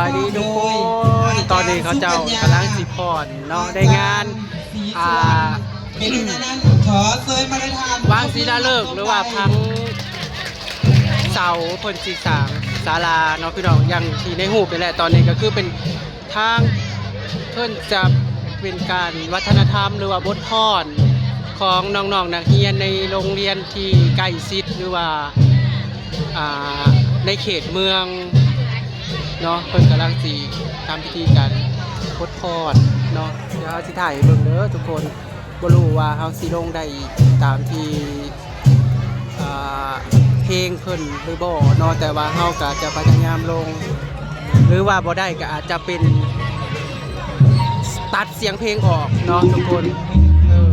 สวัสดีทุกคน ตอนนี้เขาเจ้ากำลังสิฟ้อนเนาะ ในงาน อ่า วางศิลาฤกษ์ หรือว่าพังเสาเพิ่นสิสร้างศาลาเนาะพี่น้อง อย่างที่ในรูปนี่แหละ ตอนนี้ก็คือเป็นทาง เพิ่นจะเป็นการวัฒนธรรม หรือว่าบทฟ้อนของน้องๆนักเรียนในโรงเรียนที่ใกล้ชิด หรือว่า อ่า ในเขตเมืองเนาะ เพิ่นกำลังสิทำพิธีการบทฟ้อนเนาะ เดี๋ยวเฮาสิถ่ายให้เบิ่งเด้อทุกคน บ่รู้ว่าเฮาสิลงได้ตามที่ อ่า เพลงเพิ่นหรือบ่เนาะ แต่ว่าเฮาก็จะพยายามลง หรือว่าบ่ได้ก็อาจจะเป็นตัดเสียงเพลงออกเนาะทุกคน เออ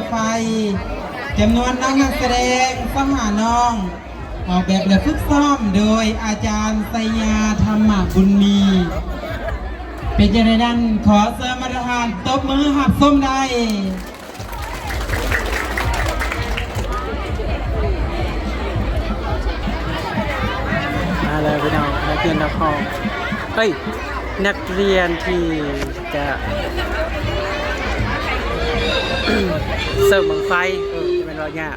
ໄຟ ຈຳນວນນັກ ນັກສະແດງຊາວຫ້ານ້ອງ ອອກແບບ ແລະ ຝຶກຊ້ອມໂດຍອາຈານໄຊຍາ ທຳມະບຸນມີ. ເປັນຈັ່ງໃດນັ້ນ ຂໍເຊີນມາດຕະຖານຕົບມືຮັບຊົມໄດ້. ມາແລ້ວພີ່ນ້ອງ ນັກຮຽນນັກຮ້ອງ ເອີຍ ນັກຮຽນທີ່ຈະເສີມບັ້ງໄຟ ເອີ ຈະແມ່ນວ່າຍາກ.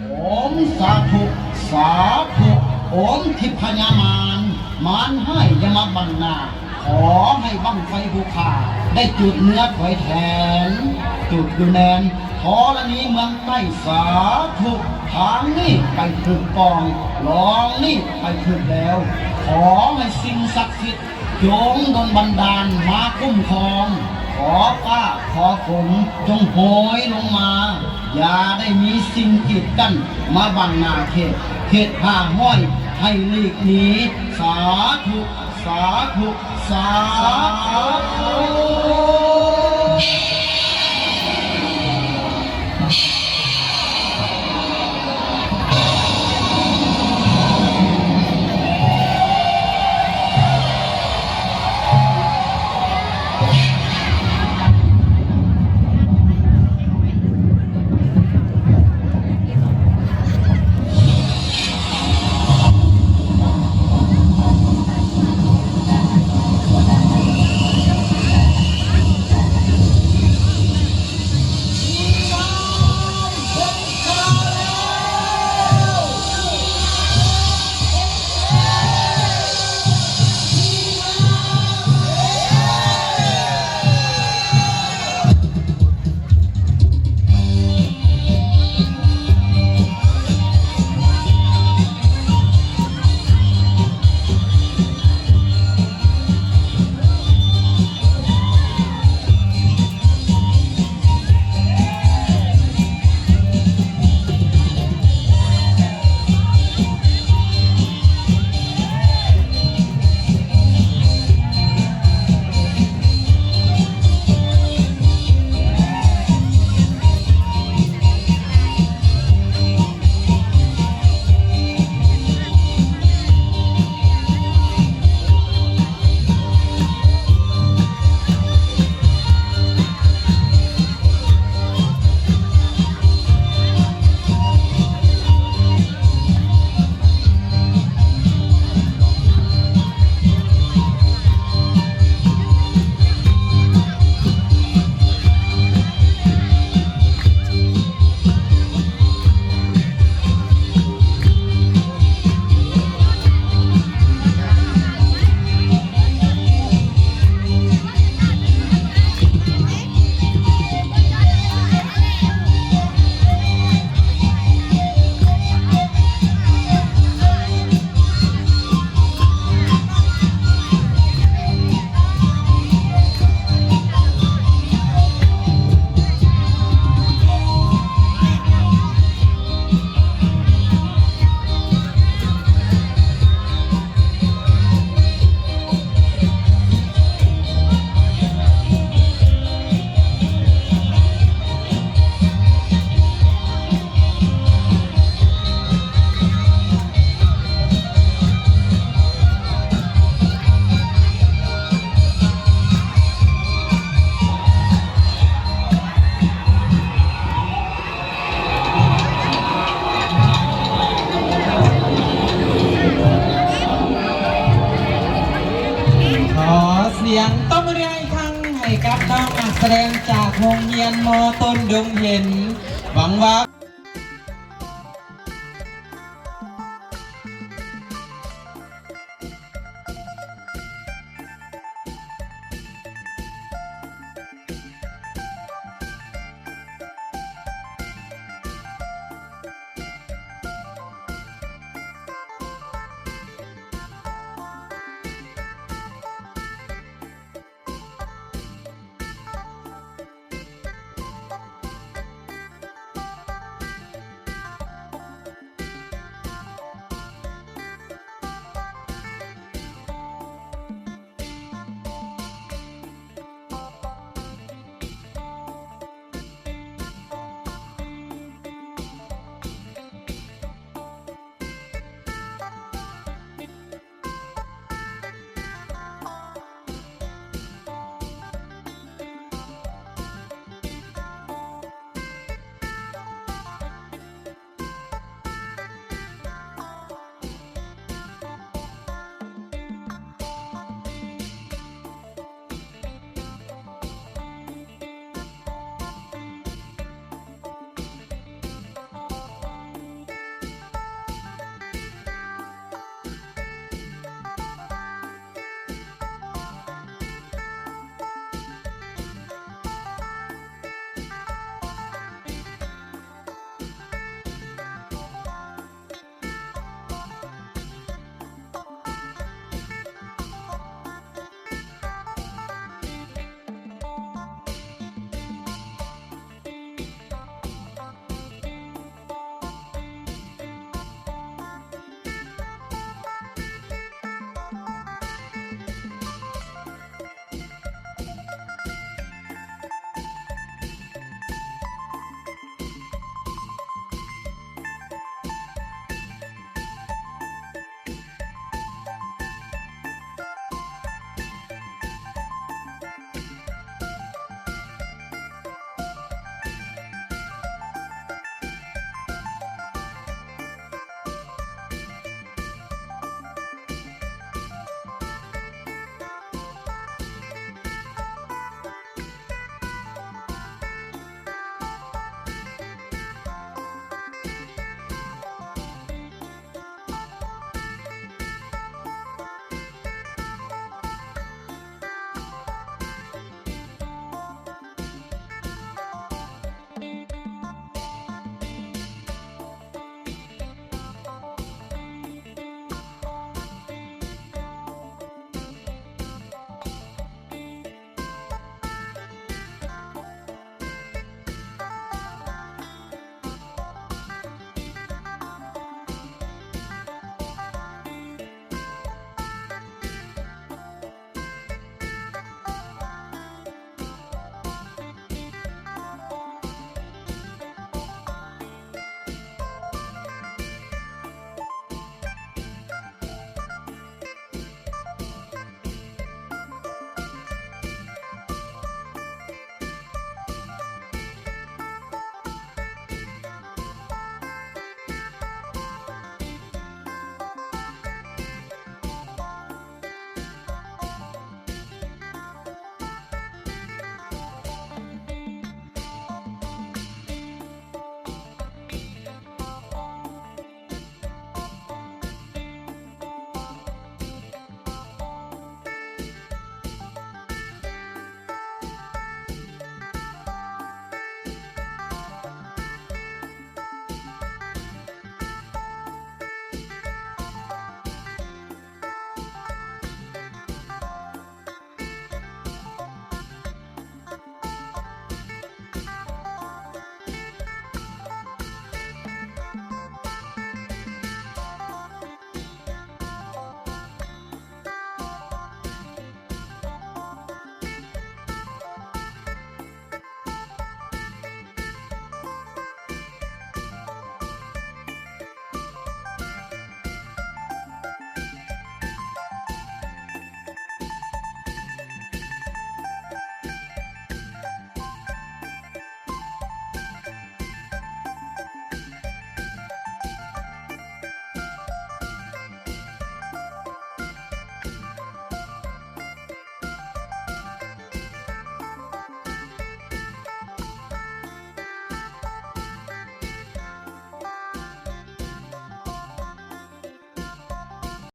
ໂອມສາທຸ ສາທຸ ໂອມທິບພະຍາມານ ມານຮ້າຍຢ່າມາບັງໜ້າ ຂໍໃຫ້ບັ້ງໄຟພູຄາໄດ້ຈູດເໜືອຂ້ອຍແທນ ຈູດຢູ່ແມ່ນທໍລະນີເມືອງໃຕ້ ສາທຸ ທາງນີ້ໄປຖືກປ່ອງ ລ່ອງນີ້ໄປຖືກແລວ ຂໍໃຫ້ສິ່ງສັກສິດ ຈົ່ງດົນບັນດານມາຄຸ້ມຄອງ ຂໍຟ້າຂໍຝົນຈົ່ງໂຫຍລົງມາ ຢ່າໄດ້ມີສິ່ງກີດກັ້ນມາບັງໜ້າເຂດ ເຂດຫ້າຮ້ອຍ ໃຫ້ຫຼີກໜີ. ສາທຸ ສາທຸ ສາທຸ. ຂໍສຽງຕົບມືອີກຄັ້ງໃຫ້ກັບນ້ອງນັກສະແດງຈາກໂຮງຮຽນ ມ.ຕົ້ນດົງເຫັນ. ຫວັງວ່າ